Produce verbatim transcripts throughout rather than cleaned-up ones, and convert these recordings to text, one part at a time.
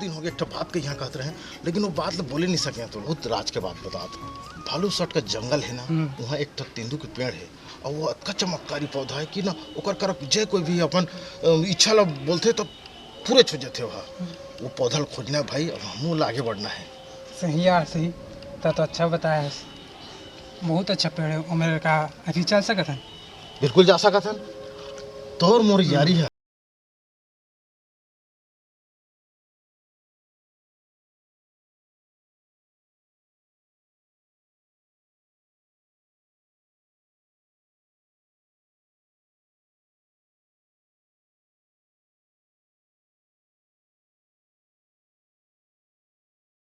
हो गया, एक ठो बात के यहाँ कहत रहे, लेकिन वो बात ल बोले नहीं सके। तो बहुत राज के बात बतात, भालू सट का जंगल है ना, हम्म। वहाँ एक ठो तेंदू के पेड़ है, और वो अतका चमत्कारी पौधा है कि ना, ओकर करा जे कोई भी अपन, अ, इच्छा ला बोलथे तो पूरे हो जाथे वहाँ। वो पौधा ल खोजना है भाई, अब हमू ला आगे बढ़ना है। सही यार, सही। त तो अच्छा बताया है, बहुत अच्छा पेड़ है। ओमेर का अभी चल सकत हन? बिल्कुल जा सकत हन, तोर मोर यारी है।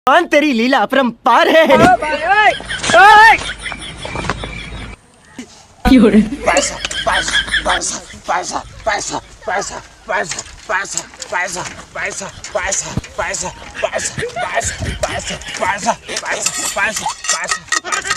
भगवान तेरी लीला अपरंपार है। पैसा, पैसा, पैसा, पैसा, पैसा, पैसा, पैसा, पैसा, पैसा, पैसा, पैसा, पैसा, पैसा, पैसा, पैसा, पैसा, पैसा, पैसा, पैसा, पैसा।